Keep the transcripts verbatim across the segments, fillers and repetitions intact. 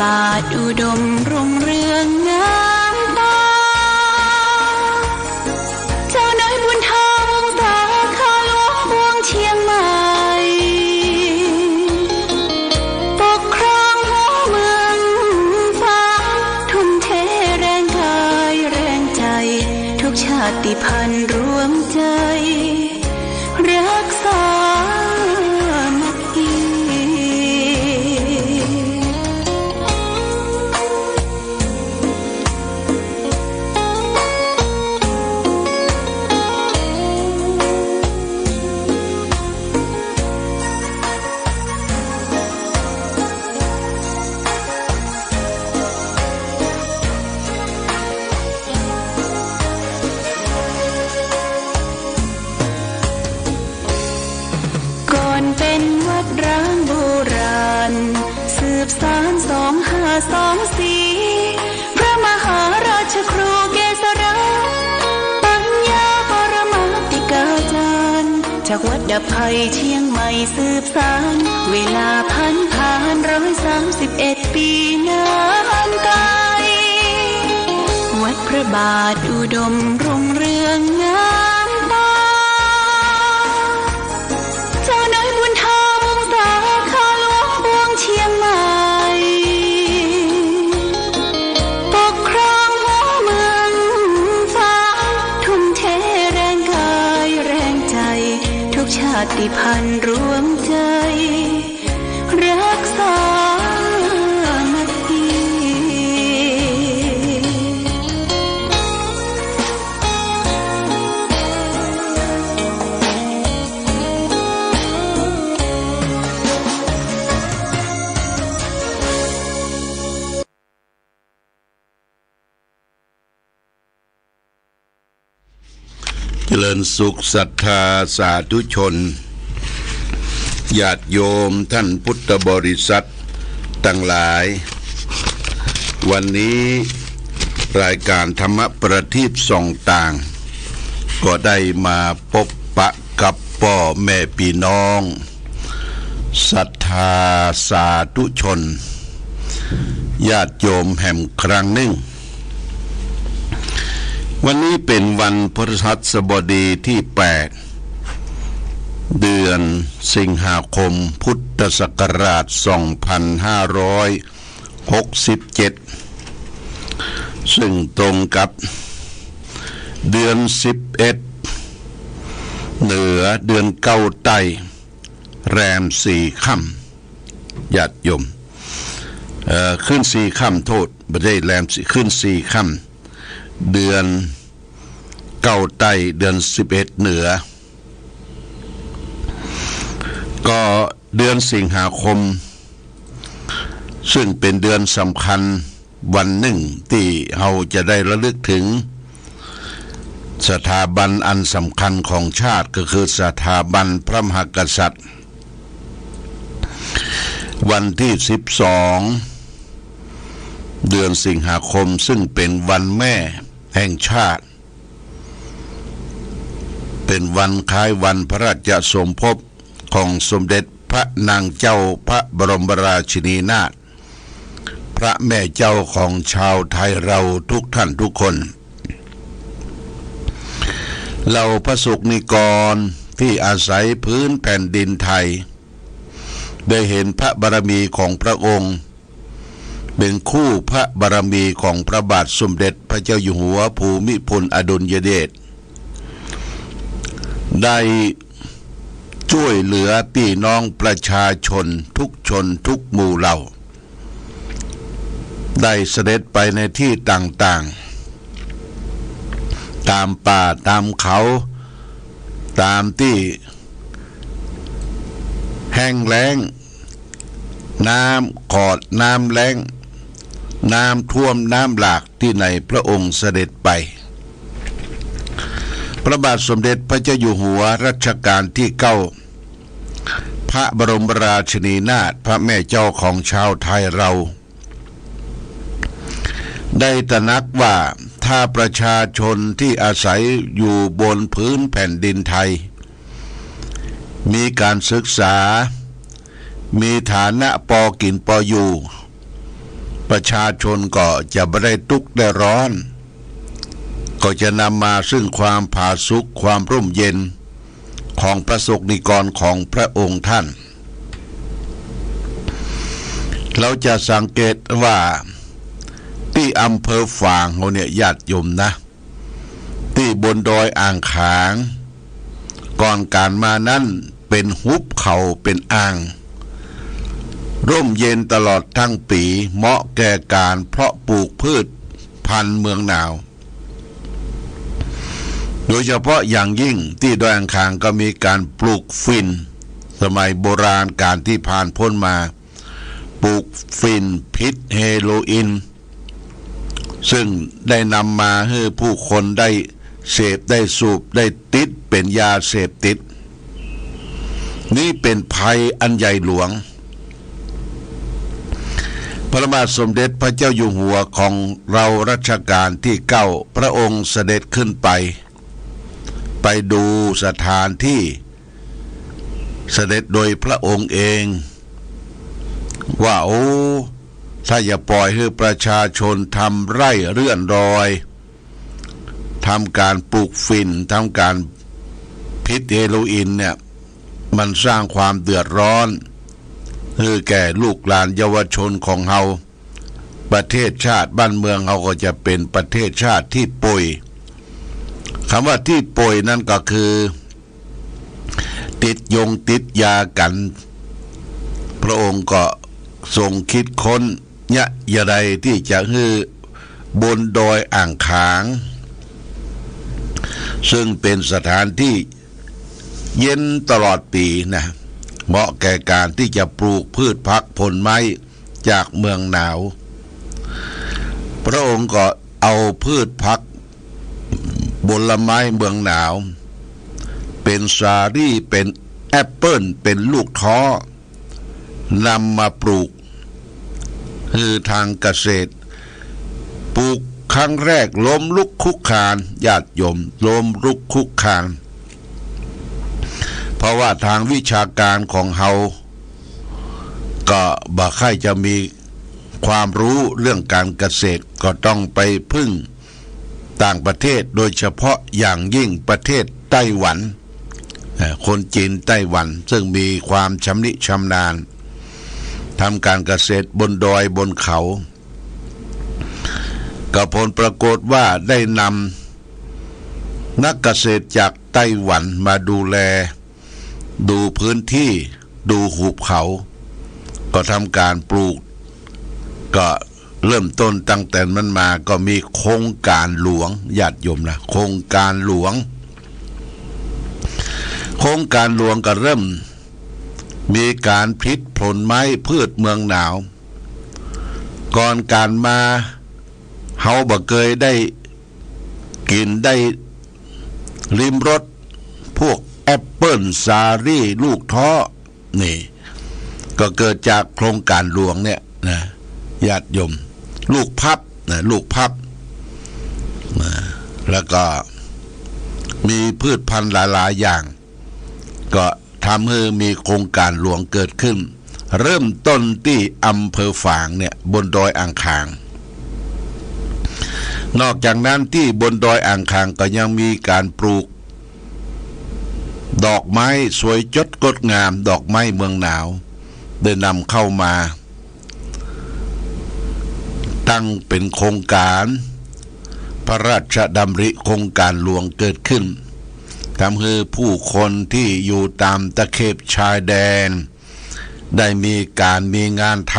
บาทอุดมรุ่งเรืองงามตา เจ้าน้อยบุญธรรมสาขาหลวงปวงเชียงใหม่ ปกครองหัวเมืองฟ้า ทุ่มเทแรงกายแรงใจ ทุกชาติพันธุ์รวมใจ รักสามัคคี ก่อนเป็นวัดร้างโบราณ สืบสานสองห้าสองสี่ พระมหาราชครูเกษรา ปัญญาปรมาติกาจารย์ จากวัดดับภัยเชียงใหม่สืบสาน เวลาผ่านผ่านร้อยสามสิบเอ็ดปีนานไกล วัดพระบาทอุดมรุ่งเรืองงามตา เจ้าน้อยบุญธรรมสาขาหลวงปวงเชียงใหม่ ปกครองหัวเมืองฟ้า ทุ่มเทแรงกายแรงใจ ทุกชาติพันธุ์รวมใจ รักสามัคคี เจริญสุขศรัทธาสาธุชน ญาติโยมท่านพุทธบริษัทตังหลาย วันนี้รายการธรรมประทีปส่องต่าง ก็ได้มาปบปะกับป้อแม่ปี้น้อง ศรัทธาสาธุชน ญาติโยมแหมครั้งนึ่ง วันนี้เป๋นวันพฤหัสบดีตี้แปด เดือนสิงหาคม พุทธศักราชสองพันห้าร้อยหกสิบเจ็ด ซึ่งตรงกับเดือนสิบเอ็ดเหนือ เดือนเก้าใต้ แรมสี่ค่ำ ญาติโยม เอ่อ ขึ้นสี่ค่ำ โทษ บ่ใจ้แรมสี่ ขึ้นสี่ค่ำ เดือนเก้าใต้ เดือนสิบเอ็ดเหนือ ก็เดือนสิงหาคม ซึ่งเป๋นเดือนสำคัญวันนึ่งตี้เฮาจะได้ระลึกเถิงสถาบันอันสำคัญของชาติ ก็คือสถาบันพระมหากษัตริย์ วันตี้สิบสอง เดือนสิงหาคม ซึ่งเป๋นวันแม่แห่งชาติ เป๋นวันคล้ายวันพระราชสมภพของสมเด็จพระนางเจ้าพระบรมราชินีนาถ พระแม่เจ้าของชาวไทยเราทุกท่านทุกคน เหล่าพระสงฆ์นิกรตี้อาศัยพื้นแผ่นดินไทย ได้เห็นพระบารมีของพระองค์ เป๋นคู่พระบารมีของพระบาทสมเด็จพระเจ้าอยู่หัวภูมิพลอดุลยเดช ได้จ้วยเหลือปี้น้องประชาชนทุกชนทุกหมู่เหล่า ได้เสด็จไปในตี้ต่างๆ ต๋ามป่าต๋ามเขา ต๋ามตี้แห้งแล้ง น้ำขอด น้ำแล้ง น้ำท่วม น้ำหลาก ตี้ไหนพระองค์เสด็จไป พระบาทสมเด็จพระเจ้าอยู่หัวรัชกาลตี้เก้า พระบรมราชินีนาถ พระแม่เจ้าของชาวไทยเรา ได้ตระหนักว่าถ้าประชาชนตี้อาศัยอยู่บนพื้นแผ่นดินไทย มีก๋านศึกษา มีฐานะปอกิ๋นปออยู่ ประชาชนก็จะบ่ได้ตุ๊กข์ได้ร้อน ก็จะนำมาซึ่งความผาสุก ความร่มเย็นของพระสงฆ์นิกรของพระองค์ท่าน เราจะสังเกตว่าตี้อำเภอฝางเฮาเนี่ย ญาติโยมนะ ตี้บนดอยอ่างขาง ก่อนก๋านมานั้นเป๋นหุบเขาเป๋นอ่าง ร่มเย็นตลอดทั้งปี๋ เหมาะแก่ก๋านเพาะปลูกพืชพันธุ์เมืองหนาว โดยเฉพาะอย่างยิ่งตี้ดอยอ่างขางก็มีก๋านปลูกฝิ่น สมัยโบราณก๋านตี้ผ่านป๊นมา ปลูกฝิ่นพิษเฮโรอีน ซึ่งได้นำมาหื้อผู้คนได้เสพ ได้สูบ ได้ติดเป๋นยาเสพติด นี้เป๋นภัยอันใหญ่หลวง พระบาทสมเด็จพระเจ้าอยู่หัวของเรารัชกาลตี้เก้า พระองค์เสด็จขึ้นไป ไปดูสถานที่ เสด็จโดยพระองค์เอง ว่า โอ้ ถ้าจะป่อยหื้อประชาชนทำไร่เลื่อนลอย ทำก๋านปลูกฝิ่น ทำก๋านพิษเฮโรอีนเนี่ย มันสร้างความเดือดร้อนหื้อแก่ลูกหลานเยาวชนของเฮา ประเทศชาติบ้านเมืองเฮาก็จะเป๋นประเทศชาติตี้ป่วย กำว่าตี้ป่วยนั้นก็คือ ติดยงติดยากั๋น พระองค์ก็ทรงคิดค้นเยียะใดตี้จะหื้อบนดอยอ่างขาง ซึ่งเป๋นสถานตี้เย็นตลอดปี๋นะ เหมาะแก่ก๋านตี้จะปลูกพืชผักผลไม้จากเมืองหนาว พระองค์ก็เอาพืชผักผลไม้เมืองหนาว เป๋นสาลี่ เป๋นแอปเปิ้ล เป๋นลูกท้อ นำมาปลูก หื้อทางเกษตร ปลูกครั้งแรกล้มลุกคลุกคลาน ญาติโยม ล้มลุกคลุกคลาน เพราะว่าทางวิชาการของเฮา ก็บ่ใค่จะมีความรู้เรื่องก๋านเกษตร ก็ต้องไปพึ่งต่างประเทศ โดยเฉพาะอย่างยิ่งประเทศไต้หวัน เอ่อ คนจีนไต้หวัน ซึ่งมีความชำนิชำนาญ ทำก๋านเกษตรบนดอยบนเขา ก็ผลปรากฏว่าได้นำนักเกษตรจากไต้หวันมาดูแล ดูพื้นที่ ดูหุบเขา ก็ทำก๋านปลูก ก็เริ่มต้นตั้งแต่นั้นมาก็มีโครงก๋านหลวง ญาติโยมนะ โครงก๋านหลวง โครงก๋านหลวงก็เริ่มมีก๋านผลิตผลไม้พืชเมืองหนาว ก่อนก๋านมา เฮาบ่เกยได้กิ๋นได้ลิ้มรสพวกแอปเปิ้ล สาลี่ ลูกท้อ นี่ ก็เกิดจากโครงก๋านหลวงเนี่ยนะ ญาติโยม ลูกพลับนะ ลูกพลับนะ แล้วก็มีพืชพันธุ์หลายๆ อย่าง ก็ทำหื้อมีโครงก๋านหลวงเกิดขึ้น เริ่มต้นตี้อำเภอฝางเนี่ย บนดอยอ่างขาง นอกจากนั้นตี้บนดอยอ่างขางก็ยังมีก๋านปลูกดอกไม้สวยจดงดงาม ดอกไม้เมืองหนาว ได้นำเข้ามา ตั้งเป๋นโครงก๋าน พระราชดำริโครงก๋านหลวงเกิดขึ้น ทำหื้อผู้คนตี้อยู่ต๋ามตะเข็บชายแดน ได้มีก๋านมีงานท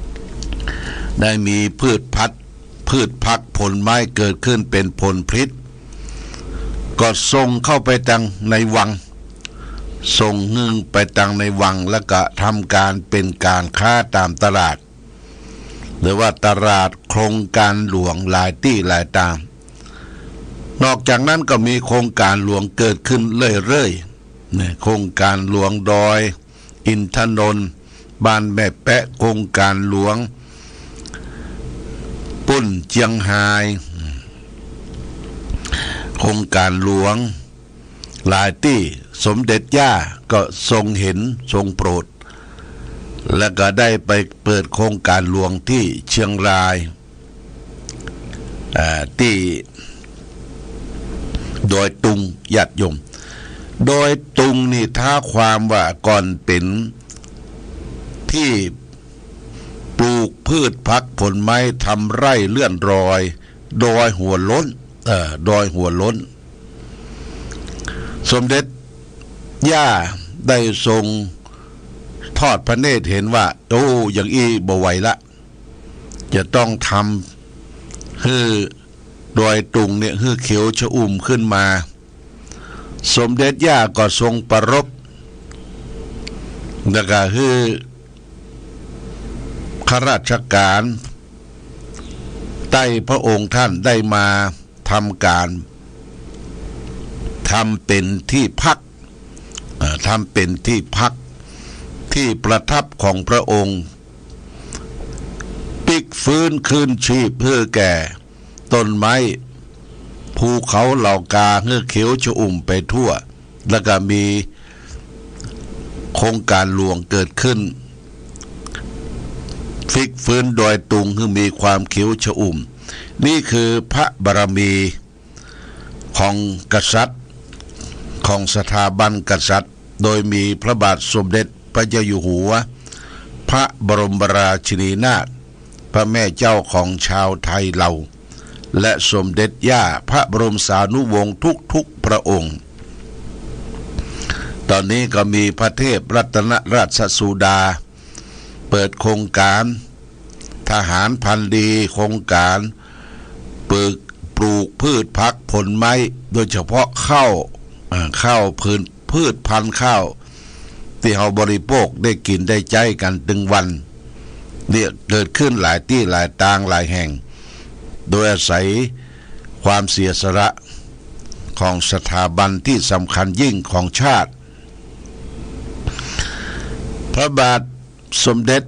ำ ได้มีพืชผัก พืชผักผลไม้เกิดขึ้นเป๋นผลผลิต ก็ส่งเข้าไปตังในวัง ส่งหื้อไปตังในวัง แล้วก็ทำก๋านเป๋นก๋านค้าต๋ามตลาด หรือว่าตลาดโครงก๋านหลวงหลายตี้หลายตาง นอกจากนั้นก็มีโครงก๋านหลวงเกิดขึ้นเรื่อยๆ เนี่ย โครงก๋านหลวงดอยอินทนนท์ บ้านแม่แป๊ะ โครงก๋านหลวงปุ้นเจียงฮาย โครงก๋านหลวงหลายตี้ สมเด็จย่าก็ทรงเห็นทรงโปรด แล้วก็ได้ไปเปิดโครงก๋านหลวงตี้เชียงราย อ่า ตี้ดอยตุง ญาติโยม ดอยตุงนี่ท้าความว่าก่อนเป๋นตี้ปลูกพืชผักผลไม้ ทำไร่เลื่อนรอย ดอยหัวโล้น เอ่อ ดอยหัวโล้น สมเด็จย่าได้ทรงทอดพระเนตรเห็นว่า โอ้ อย่างอี้บ่ไหวละ จะต้องทำหื้อดอยตุงเนี่ยหื้อเขียวชอุ่มขึ้นมา สมเด็จย่าก็ทรงประรภ แล้วก็หื้อข้าราชก๋านใต้พระองค์ท่านได้มาทำก๋าน ทำเป๋นตี้พัก เอ่อ ทำเป๋นตี้พัก ตี้ประทับของพระองค์ ปิ๊กฟื้นคืนชีพหื้อแก่ต้นไม้ ภูเขาเหล่ากาหื้อเขียวชอุ่มไปทั่ว แล้วก็มีโครงก๋านหลวงเกิดขึ้น ปิ๊กฟื้นดอยตุงหื้อมีความเขียวชอุ่ม นี่คือพระบารมี ของกษัตริย์ ของสถาบันกษัตริย์ โดยมีพระบาทสมเด็จพระเจ้าอยู่หัว พระบรมราชินีนาถ พระแม่เจ้าของชาวไทยเรา และสมเด็จย่าพระบรมสานุวงศ์ทุกๆพระองค์ ต๋อนนี้ก็มีพระเทพรัตนราชสุดา เปิดโครงก๋านทหารพันธุ์ดี โครงก๋านปลูก ปลูกพืชผักผลไม้ โดยเฉพาะข้าว อ่า ข้าว พืช พืชพันธุ์ข้าว ตี้เฮาบริโภคได้กิ๋นได้ใจ๊กั๋นตึงวัน เนี่ยเกิดขึ้นหลายตี้หลายตางหลายแห่ง โดยอาศัยความเสียสละของสถาบันตี้สำคัญยิ่งของชาติ พระบาทสมเด็จ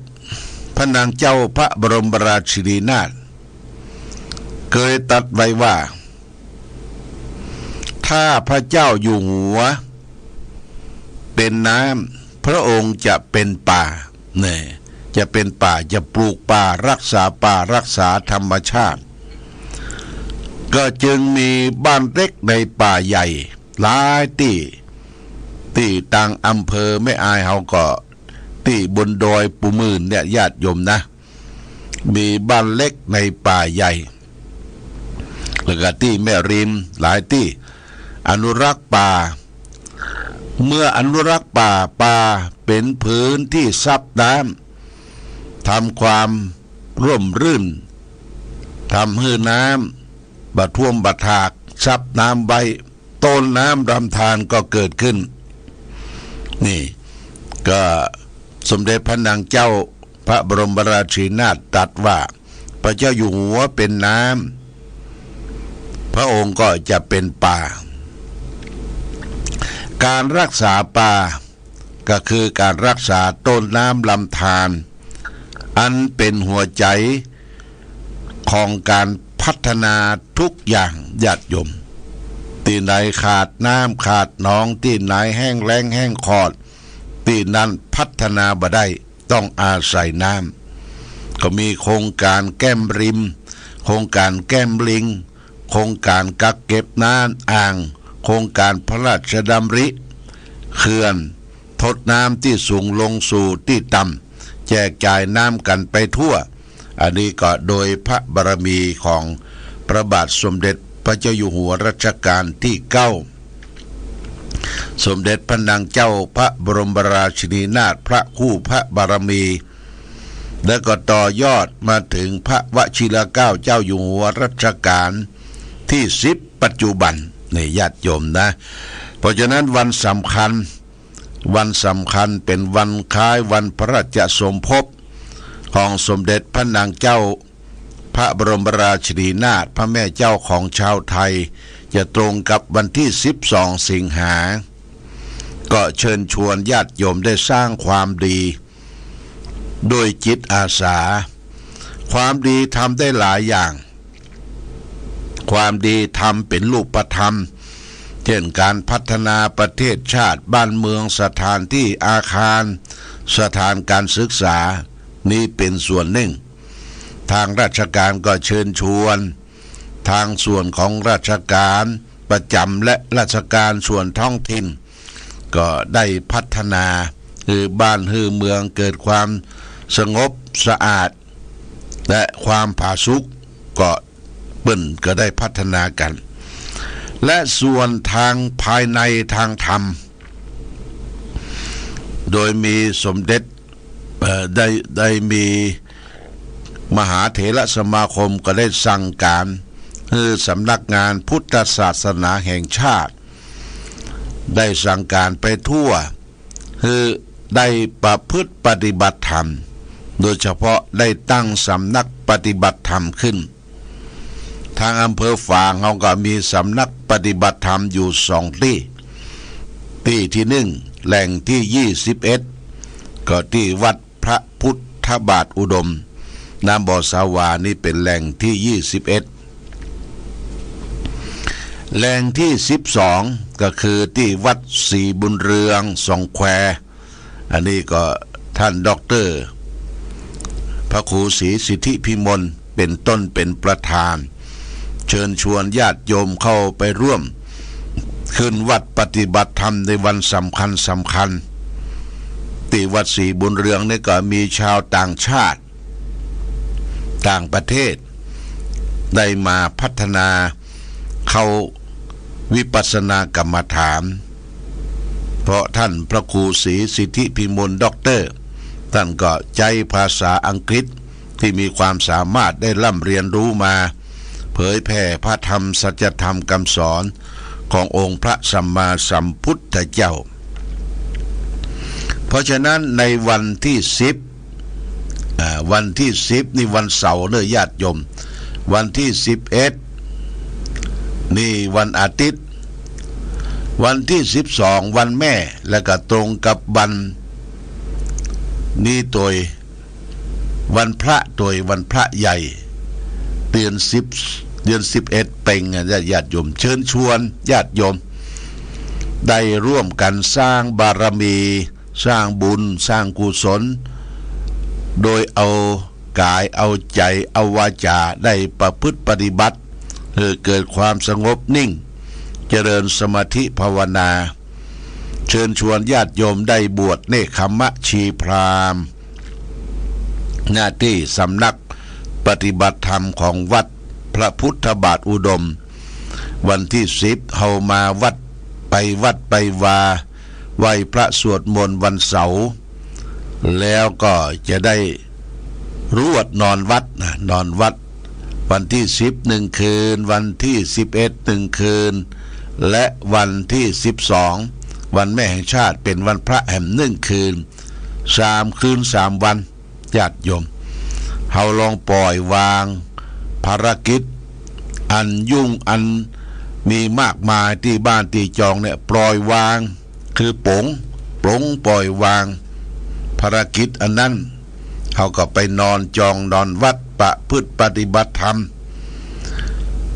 พระนางเจ้าพระบรมราชินีนาถ เกยตรัสไว้ว่า ถ้าพระเจ้าอยู่หัวเป๋นน้ำ พระองค์จะเป๋นป่า เนี่ย จะเป๋นป่า จะปลูกป่า รักษาป่า รักษาธรรมชาติ ก็จึงมีบ้านเล็กในป่าใหญ่หลายตี้ ตี้ตางอำเภอแม่อายเฮาก็ ตี้บนดอยปู่หมื่นเนี่ย ญาติโยมนะ มีบ้านเล็กในป่าใหญ่ แล้วก็ตี้แม่ริมหลายตี้ อนุรักษ์ป่า เมื่ออนุรักษ์ป่า ป่าเป๋นผืนตี้ซับน้ำ ทำความร่มรื่น ทำหื้อน้ำบ่ท่วมบ่ถาก ซับน้ำไว้ ต้นน้ำลำธารก็เกิดขึ้น นี่ ก็สมเด็จพระนางเจ้าพระบรมราชินีนาถตรัสว่า พระเจ้าอยู่หัวเป๋นน้ำ พระองค์ก็จะเป๋นป่า การรักษาป่า ก็คือการรักษาต้นน้ำลำธาร อันเป๋นหัวใจ๋ของการพัฒนาทุกอย่าง ญาติโยม ตี้ไหนขาดน้ำขาดหนอง ตี้ไหนแห้งแล้งแห้งขอด ตี้นั้นพัฒนาบ่ได้ ต้องอาศัยน้ำ ก็มีโครงก๋านแก้มริม โครงก๋านแก้มลิง โครงก๋านกักเก็บน้ำอ่าง โครงก๋านพระราชดำริเขื่อน ทดน้ำตี้สูงลงสู่ตี้ต่ำ แจกจ่ายน้ำกั๋นไปทั่ว อันนี้ก็โดยพระบารมีของพระบาทสมเด็จพระเจ้าอยู่หัวรัชกาลตี้เก้า สมเด็จพระนางเจ้าพระบรมราชินีนาถพระคู่พระบารมี แล้วก็ต่อยอดมาเถิงพระวชิรเกล้าเจ้าอยู่หัวรัชกาลตี้สิบปัจจุบัน นี่ญาติโยมนะ เพราะฉะนั้นวันสำคัญ วันสำคัญเป๋นวันคล้ายวันพระราชสมภพของสมเด็จพระนางเจ้าพระบรมราชินีนาถพระแม่เจ้าของชาวไทย จะตรงกับวันตี้สิบสองสิงหา ก็เชิญชวนญาติโยมได้สร้างความดี ด้วยจิตอาสา ความดีทำได้หลายอย่าง ความดีทำเป๋นรูปธรรม เช่น การพัฒนาประเทศชาติบ้านเมือง สถานตี้อาคาร สถานการศึกษานี้เป๋นส่วนนึ่ง ตางราชก๋านก็เจิญจวน ตางส่วนของราชก๋านประจ๋ำและราชก๋านส่วนท้องถิ่น ก็ได้พัฒนาหื้อบ้านหื้อเมืองเกิดความสงบสะอาด และความผาสุก ก็เปิ้นก็ได้พัฒนากั๋น และส่วนตางภายในตางธรรม โดยมีสมเด็จ เอ่อ ได้ ได้มีมหาเถรสมาคมก็ได้สั่งก๋านหื้อสำนักงานพุทธศาสนาแห่งชาติ ได้สั่งก๋านไปทั่ว หื้อได้ประพฤติปฏิบัติธรรม โดยเฉพาะได้ตั้งสำนักปฏิบัติธรรมขึ้น ตางอำเภอฝางเฮาก็มีสำนักปฏิบัติธรรมอยู่สองตี้ ตี้ตี้นึ่ง แหล่งตี้ยี่สิบเอ็ด ก็ตี้วัดพระพุทธบาทอุดม น้ำบ่อสาวานี่เป๋นแหล่งตี้ยี่สิบเอ็ด แหล่งตี้สิบสอง ก็คือตี้วัดศรีบุญเรืองสองแคว อันนี้ก็ต้านด็อกเตอร์ พระครูศรีสิทธิพิมล เป๋นต้นเป๋นประธาน เจิญจวนญาติโยมเข้าไปร่วมขึ้นวัดปฏิบัติธรรมในวันสำคัญสำคัญ ตี้วัดศรีบุญเรืองนี่ก็มีชาวต่างชาติ ต่างประเทศ ได้มาพัฒนาเข้าวิปัสสนากรรมฐาน เพราะต้านพระครูศรีสิทธิพิมลด็อกเตอร์ ต้านก็ใจ๊ภาษาอังกฤษตี้มีความสามารถได้ร่ำเรียนรู้มา เผยแผ่พระธรรมสัจธรรมกำสอนขององค์พระสัมมาสัมพุทธเจ้า เพราะฉะนั้นในวันตี้สิบ อ่า วันตี้สิบนี่วันเสาร์เน่อญาติโยม วันตี้สิบเอ็ดนี่วันอาทิตย์ วันตี้สิบสองวันแม่ แล้วก็ตรงกับวันนี้ตวย วันพระตวย วันพระใหญ่ เดือนสิบ เดือนสิบเอ็ดเป๋งอะ ญาติโยม เจิญจวนญาติโยม ได้ร่วมกั๋นสร้างบารมี สร้างบุญ สร้างกุศล โดยเอาก๋าย เอาใจ๋ เอาวาจ๋า ได้ประพฤติปฏิบัติ หื้อเกิดความสงบนิ่ง เจริญสมาธิภาวนา เจิญจวนญาติโยมได้บวชเนกขัมมะชีพราหมณ์ ณ ตี้สำนักปฏิบัติธรรมของวัดพระพุทธบาทอุดม วันตี้สิบเฮามาวัด ไปวัดไปวา ไหว้พระสวดมนต์วันเสาร์ แล้วก็จะได้รวดนอนวัดนะ นอนวัด วันตี้สิบหนึ่งคืน วันตี้สิบเอ็ดหนึ่งคืน และวันตี้สิบสอง วันแม่แห่งชาติ เป๋นวันพระแหมหนึ่งคืน สามคืนสามวัน ญาติโยม เฮาลองปล่อยวางภารกิจอันยุ่งอันมีมากมายตี้บ้านตี้จองเนี่ย ปล่อยวาง คือป๋ง ป๋งปล่อยวางภารกิจอันนั้น เฮาก็ไปนอนจองนอนวัดประพฤติปฏิบัติธรรม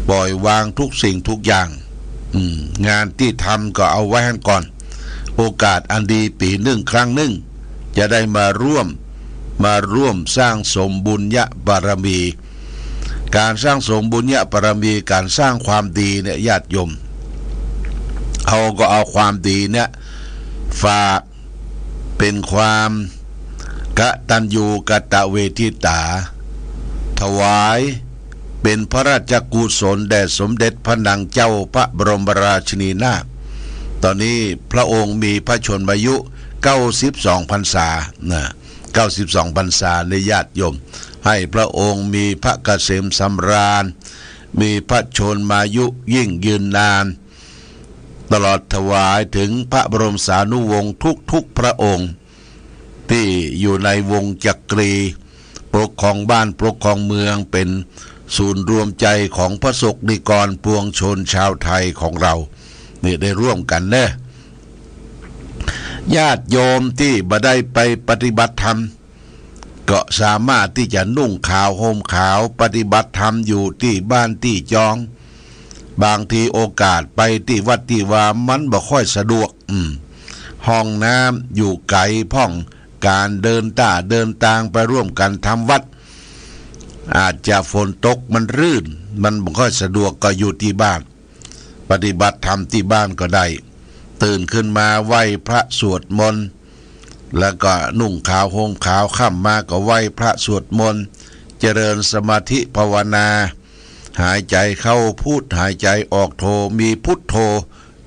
ปล่อยวางทุกสิ่งทุกอย่าง อืม งานตี้ทำก็เอาไว้หั้นก่อน โอกาสอันดีปี๋นึ่งครั้งนึ่ง จะได้มาร่วม มาร่วมสร้างสมบุญญบารมี ก๋านสร้างสมบุญญบารมี ก๋านสร้างความดีเนี่ย ญาติโยม เฮาก็เอาความดีเนี่ย ฝากเป๋นความกตัญญูกตเวทิตา ถวายเป๋นพระราชกุศลแด่สมเด็จพระนางเจ้าพระบรมราชินีนาถ ต๋อนนี้พระองค์มีพระชนมายุเก้าสิบสองพรรษานะ เก้าสิบสองพรรษา ในญาติโยม ให้พระองค์มีพระเกษมสำราญ มีพระชนมายุยิ่งยืนนาน ตลอดถวายเถิงพระบรมสานุวงศ์ทุกๆพระองค์ ตี้อยู่ในวงศ์จักรี ปกครองบ้านปกครองเมือง เป๋นศูนย์รวมใจ๋ของพระสกนิกรปวงชนชาวไทยของเฮา นี่ได้ร่วมกั๋นเน่อ ญาติโยมตี้บ่ได้ไปปฏิบัติธรรม ก็สามารถตี้จะนุ่งขาวห่มขาวปฏิบัติธรรมอยู่ตี้บ้านตี้จอง บางทีโอกาสไปตี้วัดตี้วามันบ่ค่อยสะดวก อืม ห้องน้ำอยู่ไก๋พ่อง ก๋านเดินต้าเดินตางไปร่วมกั๋นทำวัตร อาจจะฝนตกมันรื่น มันบ่ค่อยสะดวกก็อยู่ตี้บ้าน ปฏิบัติธรรมตี้บ้านก็ได้ ตื่นขึ้นมาไหว้พระสวดมนต์ แล้วก็นุ่งขาวห่มขาว ค่ำมาก็ไหว้พระสวดมนต์ เจริญสมาธิภาวนา หายใจ๋เข้าพุท หายใจ๋ออกโธ มีพุทโธ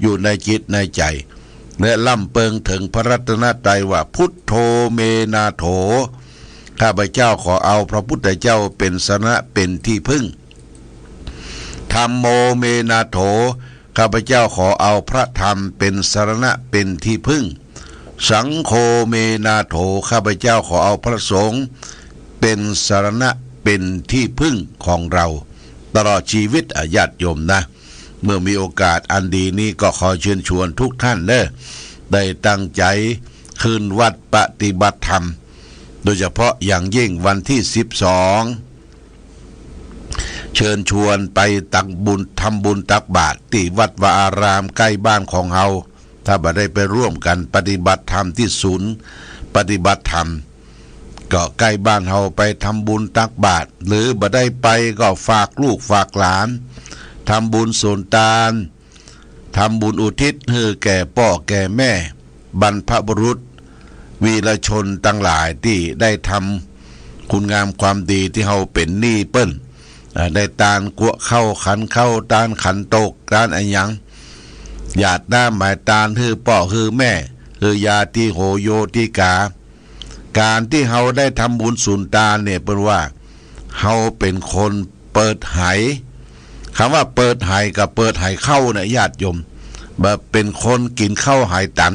อยู่ในจิตในใจ๋ และร่ำเปิงเถิงพระรัตนตรัยว่า พุทโธเมนาโถ ข้าพเจ้าขอเอาพระพุทธเจ้าเป๋นสรณะเป๋นตี้พึ่ง ธัมโมเมนาโถ ข้าพเจ้าขอเอาพระธรรมเป๋นสรณะเป๋นตี้พึ่ง สังโฆเมนาโถ ข้าพเจ้าขอเอาพระสงฆ์เป๋นสรณะเป๋นตี้พึ่งของเรา ตลอดจีวิตอะ ญาติโยมนะ เมื่อมีโอกาสอันดีนี้ก็ขอเชิญชวนทุกท่านเน่อ ได้ตั้งใจ๋คืนวัดปฏิบัติธรรม โดยเฉพาะอย่างยิ่งวันตี้สิบสอง เชิญชวนไปตักบุญ ทำบุญตักบาตรตี้วัดวาอารามใก้บ้านของเฮา ถ้าบ่ได้ไปร่วมกั๋นปฏิบัติธรรมตี้ศูนย์ปฏิบัติธรรม ก็ใก้บ้านเฮา ไปทำบุญตักบาตร หรือบ่ได้ไปก็ฝากลูกฝากหลาน ทำบุญสุนตาน ทำบุญอุทิศหื้อแก่ป้อแก่แม่ บรรพบุรุษ วีรชนตังหลายตี้ได้ทำคุณงามความดีตี้เฮาเป๋นหนี้เปิ้น อ่า ได้ตานกั๊วข้าวขันข้าว ตานขันโตก ตานอะหยัง หยาดน้ำหมายตานหื้อป้อหื้อแม่ หื้อญาติโหโยติกา ก๋านตี้เฮาได้ทำบุญสุนตานเนี่ย เปิ้นว่าเฮาเป๋นคนเปิดไห กำว่าเปิดไหกับเปิดไหข้าวนะ ญาติโยม บ่าเป๋นคนกิ๋นข้าวไหตัน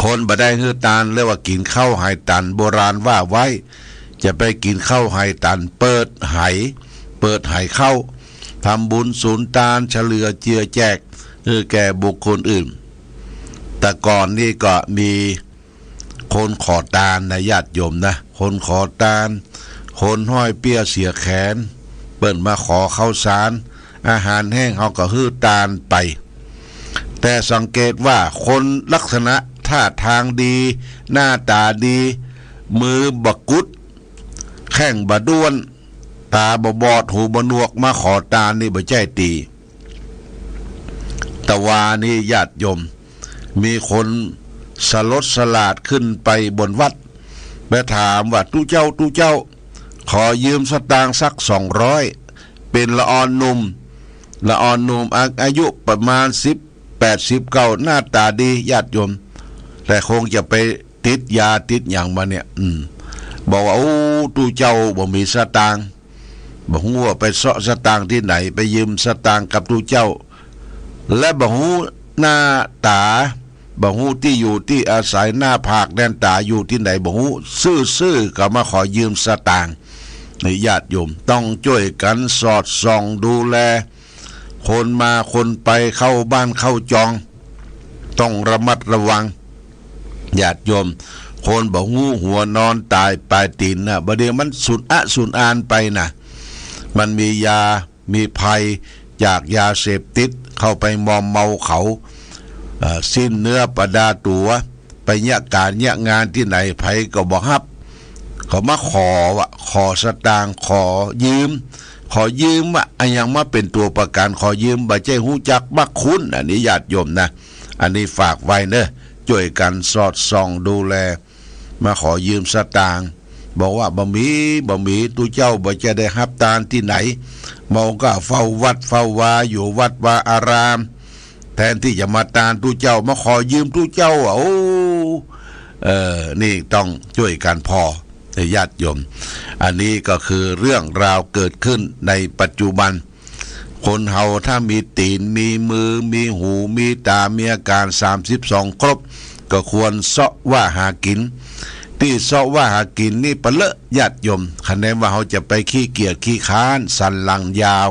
คนบ่ได้หื้อตานเรียกว่ากิ๋นข้าวไหตัน โบราณว่าไว้ จะไปกิ๋นข้าวไหตัน เปิดไห เปิดไหข้าว ทำบุญสุนตาน เฉลี่ยเจือแจกหื้อแก่บุคคลอื่น แต่ก่อนนี่ก็มี คนขอตานนะ ญาติโยมนะ คนขอตาน คนห้อยเปี้ยเสียแขน เปิ้นมาขอข้าวสาร อาหารแห้ง เฮาก็หื้อตานไป แต่สังเกตว่าคนลักษณะท่าตางดี หน้าต๋าดี มือบ่กุด แข้งบ่ด้วน ต๋าบ่บอด หูบ่หนวก มาขอตานนี่บ่ใจ้ตี้ ตะวานี้ญาติโยม มีคนสลดสลาดขึ้นไปบนวัด ไปถามว่า "ตุ๊เจ้า ตุ๊เจ้า ขอยืมสตางค์สักสองร้อย" เป๋นละอ่อนหนุ่ม ละอ่อนหนุ่ม อา- อายุประมาณสิบแปด สิบเก้า หน้าต๋าดี ญาติโยม แต่คงจะไปติดยาติดหยังมาเนี่ย อืม บอกว่า "โอ้ ตุ๊เจ้า บ่มีสตางค์" บ่ฮู้ว่าไปเซาะสตางค์ตี้ไหน ไปยืมสตางค์กับตุ๊เจ้า และบ่ฮู้หน้าต๋า บ่ฮู้ตี้อยู่ตี้อาศัย หน้าผากแดนต๋าอยู่ตี้ไหนบ่ฮู้ ซื่อๆ ก็มาขอยืมสตางค์ นี่ญาติโยม ต้องจ้วยกั๋นสอดส่องดูแล คนมาคนไป เข้าบ้านเข้าจอง ต้องระมัดระวัง ญาติโยม คนบ่ฮู้หัวนอนต๋ายป๋ายตี๋นนะ บ่าเดี่ยวมันสูญอะสูญอานไปนะ มันมียา มีภัยจากยาเสพติดเข้าไปมอมเมาเขา เอ่อ สิ้นเนื้อประดาตั๋ว ไปเยียะก๋านเยียะงานตี้ไหน ใผก็บ่ฮับ เขามาขอวะ ขอสตางค์ ขอยืม ขอยืมวะ อะหยังมาเป๋นตั๋วประกั๋น ขอยืม บ่ใจ้ฮู้จักมักคุ้น อันนี้ญาติโยมนะ อันนี้ฝากไว้เน่อ จ้วยกั๋นสอดส่องดูแล มาขอยืมสตางค์ บอกว่า "บ่มี บ่มี ตุ๊เจ้าบ่ใจ้ได้ฮับตานตี้ไหน เฮาก็เฝ้าวัดเฝ้าวา อยู่วัดวาอาราม แทนตี้จะมาตานตุ๊เจ้า มาขอยืมตุ๊เจ้าอะ โอ้" เออ นี่ต้องจ้วยกั๋นผ่อ ญาติโยม อันนี้ก็คือเรื่องราวเกิดขึ้นในปัจจุบัน คนเฮาถ้ามีตี๋น มีมือ มีหู มีต๋า มีอาก๋านสามสิบสองครบ ก็ควรเซาะว่าหากิ๋น ตี้เซาะว่าหากิ๋นนี่ปะเลอะญาติโยม คะแนนว่าเฮาจะไปขี้เกียจขี้คร้านสันหลังยาว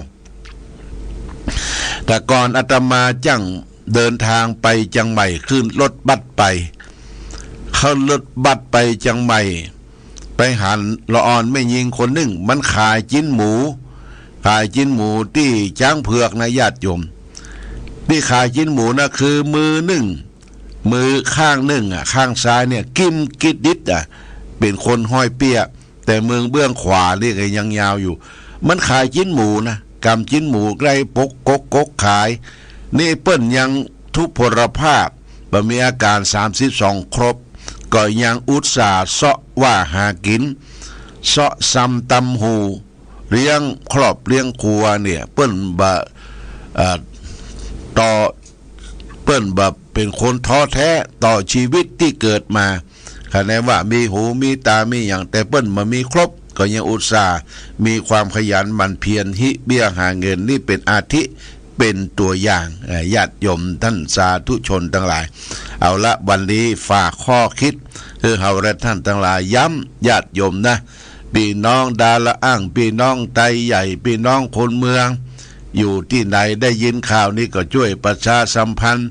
แต่ก่อนอาตมาจั่งเดินตางไปเจียงใหม่ ขึ้นรถบัสไป ขึ้นรถบัสไปเจียงใหม่ ไปหันละอ่อนแม่ญิงคนนึ่ง มันขายจิ๊นหมู ขายจิ๊นหมูตี้จ๊างเผือกนะญาติโยม ตี้ขายจิ๊นหมูนะคือมือนึ่ง มือข้างนึ่งอะ ข้างซ้ายเนี่ย กิ่มกิดดิดอะ เป๋นคนห้อยเปี้ย แต่มือเบื้องขวานี่ก็ยังยาวอยู่ มันขายจิ๊นหมูนะ กำจิ๊นหมูใก้ปกกกกกขาย นี่เปิ้นยังทุพพลภาพ บ่มีอาก๋านสามสิบสองครบ ก็ยังอุตส่าห์เซาะว่าหากิ๋น เซาะซำตำหู่ เลี้ยงครอบเลี้ยงครัวเนี่ย เปิ้นบ่ เอ่อ ต่อ เปิ้นบ่เป๋นคนท้อแท้ต่อจีวิตตี้เกิดมา คะแนนว่ามีหูมีต๋ามีหยัง แต่เปิ้นบ่มีครบ ก็ยังอุตส่าห์มีความขยันหมั่นเพียร ฮิเบี้ยหาเงิน นี่เป๋นอาทิ เป๋นตั๋วอย่าง เอ่อ ญาติโยมต้านสาธุชนตังหลาย เอาละ วันนี้ฝากข้อคิด หื้อเฮาและต้านตังหลาย ย้ำญาติโยมนะ ปี้น้องดาละอ้าง ปี้น้องไตใหญ่ ปี้น้องคนเมือง อยู่ตี้ไหนได้ยินข่าวนี้ก็จ้วยประชาสัมพันธ์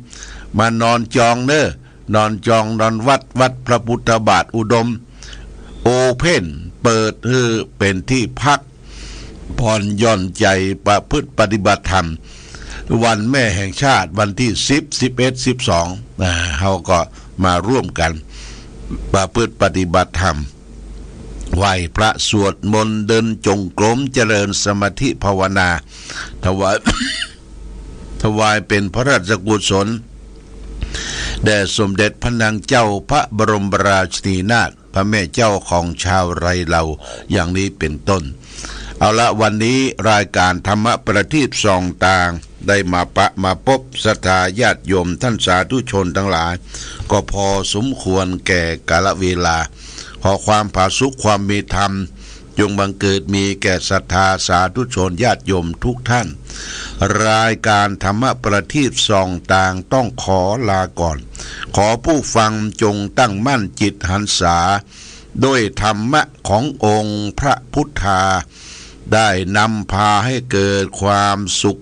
มานอนจองเน้อ นอนจองนอนวัด วัดพระพุทธบาทอุดม โอเพ่น เปิดหื้อเป๋นตี้พัก ผ่อนหย่อนใจ๋ประพฤติปฏิบัติธรรม วันแม่แห่งชาติวันตี้สิบ สิบเอ็ด สิบสอง อ่า เฮาก็มาร่วมกั๋นประพฤติปฏิบัติธรรม ไหว้พระสวดมนต์ เดินจงกรม เจริญสมาธิภาวนา ถวาย ถวายเป๋นพระราชกุศล แด่สมเด็จพระนางเจ้าพระบรมราชินีนาถ พระแม่เจ้าของชาวไทยเฮา อย่างนี้เป๋นต้น เอาละ วันนี้รายการธรรมประทีปส่องตาง ได้มาปะมาปบศรัทธาญาติโยมต้านสาธุชนตังหลาย ก็พอสมควรแก่กาลเวลา ขอความผาสุกความมีธรรม จงบังเกิดมีแก่ศรัทธาสาธุชนญาติโยมทุกท่าน รายการธรรมประทีปส่องตางต้องขอลาก่อน ขอผู้ฟังจงตั้งมั่นจิตหันษา ด้วยธรรมะขององค์พระพุทธา ได้นำพาให้เกิดความสุข